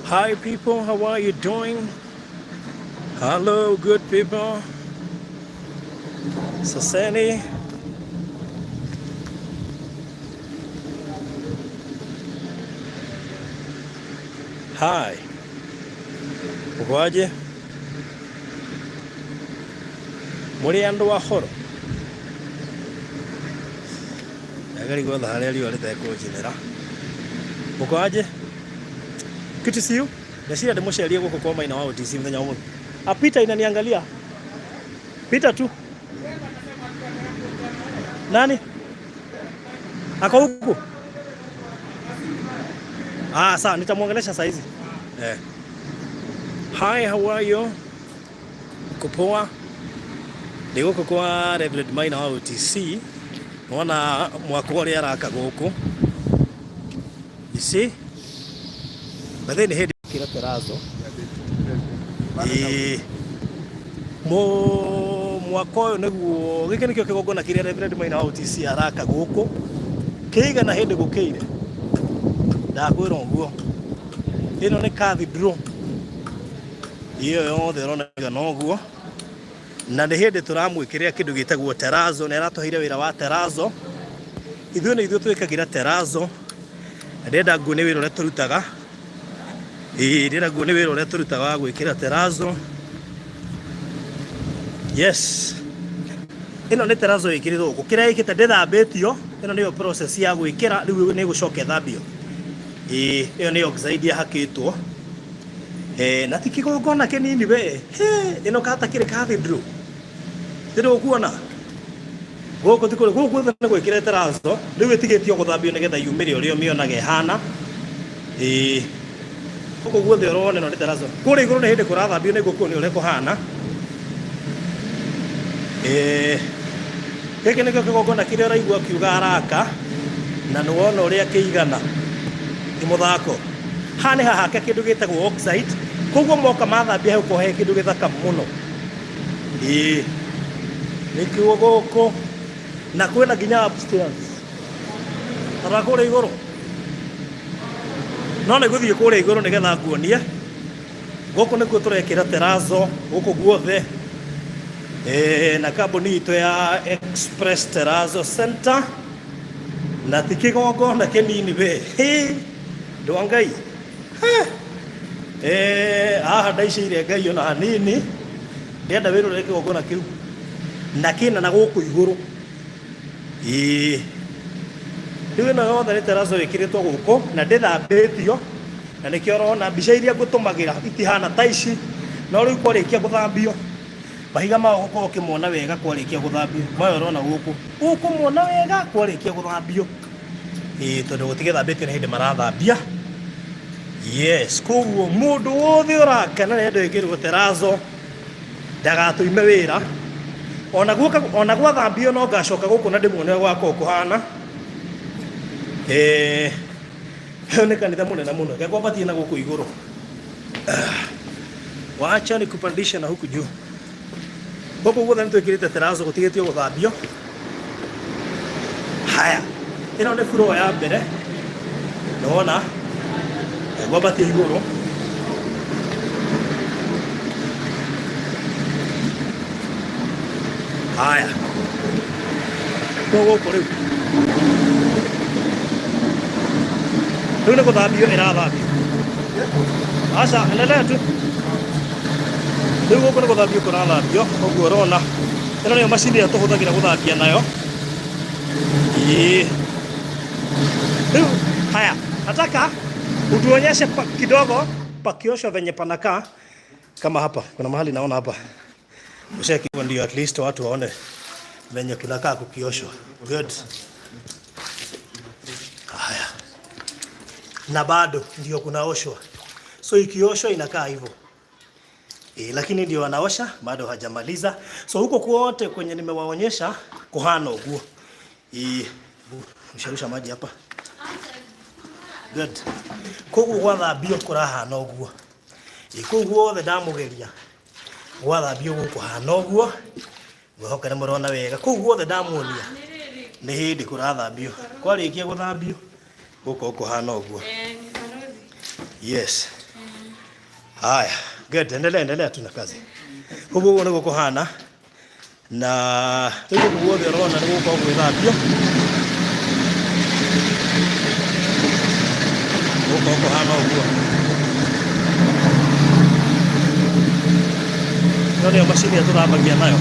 Hi people, how are you doing? Hello good people. Saseni. Hi. Ukoaje? Muri andu wa horo? Ndagari gwetha haria riũa rĩtekũnjinĩra. Ukoaje? Good to see you. Ndeciria ndĩmũcerie gũkũ kwa Maina wa OTC mũthenya wa ũmũthĩ. Ah, Peter inaniangalia. Peter tu. Nani? Ako huku? Ah, sawa, nitamwongelesha saa hizi. Eh. Hi, how are you? Uko poa? Ndĩ gũkũ kwa Reverend Maina wa OTC. Wona mwako ũrĩa araka gũkũ. You see? But then hĩndĩ kĩra terazo. Ĩĩ. Mwaka ũyũ nĩguo gĩkĩ nĩkĩo kĩgongona kĩrĩa Reverend Maina wa OTC araka gũkũ kĩigana hĩndĩ gũkĩire ndakwĩra ũguo ĩno nĩ cathedral ĩyo yothe ĩrona ĩigana ũguo na nĩ hĩndĩ tũramwĩkĩrĩra kĩndũ gĩtagwo terazo nĩ aratũheire wĩra wa terazo ithuĩ nĩ ithuĩ twĩkagĩra terazo na ndĩrenda nguo nĩ wĩra ũrĩa tũrutaga Ĩĩ ndĩrenda nguo nĩ wĩra ũrĩa tũrutaga wa gwĩkĩra terazo. Yes. Ĩno nĩ terazo ĩkĩrĩtwo gũkũ. Kĩrĩa ĩkĩte ndĩthambĩtio. Ĩno nĩyo process ya gwĩkĩra rĩu nĩ ĩgũcoka ĩthambio. Ĩĩ ĩyo nĩ oxide ĩhakĩtwo. Eh, na ti kĩgongona kĩnini we. Hĩ, ĩno kata kĩrĩ cathedral. Ndĩrĩ ũkuona? Gũkũ ti kũrĩ gũkũ guothe nĩ gwĩkĩre terazo rĩu ĩtigĩtio gũthambio nĩgetha yumĩre ũrĩa ũmĩonaga ĩhana. Ĩĩ gũkũ guothe ũrona ĩno nĩ terazo. Kũrĩa igũrũ nĩ hĩndĩ kũrathambio nĩ ngũkuonia ũrĩa kũhana. Ĩĩ gĩkĩ nĩkĩo kĩgongona kĩrĩa ũraigua akiuga araka na nĩ wona ũrĩa kĩigana ti mũthako. Haha nĩ hahake kĩndũ gĩtagwo oxide koguo moka mathambia hegũkorwo he kĩndũ gĩthaka mũno. Ĩĩ nĩkĩo gũkũ na kwĩna nginya upstairs tarora kũrĩa igũrũ no nĩ gũthiĩ kũrĩa igũrũ nĩgetha nguonie gũkũ nĩkuo tũrekĩra terazo gũkũ guothe e, na kambuni itũ ya Express Terrazzo Center na ti kĩgongona kĩnini we ndũ wa Ngai. Eh, haha ndaicĩire Ngai ona hanini ndĩrenda wĩrorere kĩgongona kĩu na kĩna na gũkũ igũrũ. Ĩĩ rĩu ĩno yothe nĩ terazo ĩkĩrĩtwo gũkũ na ndĩthambĩtio na nĩkĩo ũrona mbica iria ngũtũmagĩra itihana ta ici no rĩu kwarĩkia gũthambio mahiga maya ũgũkorwo ũkĩmona wega kwarĩkia gũthambio maya ũrona gũkũ ũkũmona wega kwarĩkia gũthambio. Ĩĩ tondũ gũtigĩthambĩtio nĩ hĩndĩ marathambia. Yes, koguo mũndũ wothe ũrakena nĩ andũ ĩkĩrwo terazo ndagatũime wĩra. Ona guoka ona gwathambio no ngacoka gũkũ na ndĩmuone ũrĩa gwakorwo kũhana. Eh, ũyũ nĩ kanitha mũnene mũno. Reke ngwambatie na gũkũ igũrũ. Wacha nikupandishe na huku juu. Gũkũ guothe nĩ twĩkĩrĩte terazo gũtigĩtio gũthambio. Haya, ĩno nĩ floor ya mbere. Nĩwona ngwambatia igũrũ. Haya, kũ gũkũ rĩu rĩu nĩ gũthambio ĩrathambio. Aca, endelea tu. Rĩu gũkũ nĩ gũthambio kũrathambio, ũguo ũrona. Ĩno nĩyo macini ĩrĩa tũhũthagĩra gũthambia nayo. Ĩĩ. Rĩu haya, nataka utuonyeshe pa, kidogo pakioshwa venye panakaa kama hapa. Kuna mahali naona hapa. Ushaki ndio at least watu waone venye kunakaa kukioshwa. Good. Haya. Na bado ndio kunaoshwa. So ikioshwa inakaa hivyo. E, lakini ndio wanaosha bado hajamaliza. So huko kwote kwenye nimewaonyesha kuhana uguo. E, msharusha maji hapa. Good. Koguo gwathambio kũrahana ũguo. Ĩ kũu guothe ndamũgeria gwathambio gũkũhana ũguo. Ngwĩhoka nĩ mũrona wega. Kũu guothe ndamuonia nĩ hĩndĩ kũrathambio. Kwarĩkia gũthambio gũkorwo kũhana ũguo. Yes. Haya, good. Endelea, endelea tu na kazi. Koguo ũguo nĩguo kũhana na rĩu gũkũ guothe ũrona nĩ gũkorwo gwĩthambio gũkorwo kũhana ũguo. Ĩno nĩyo macini ĩrĩa tũthambagia nayo.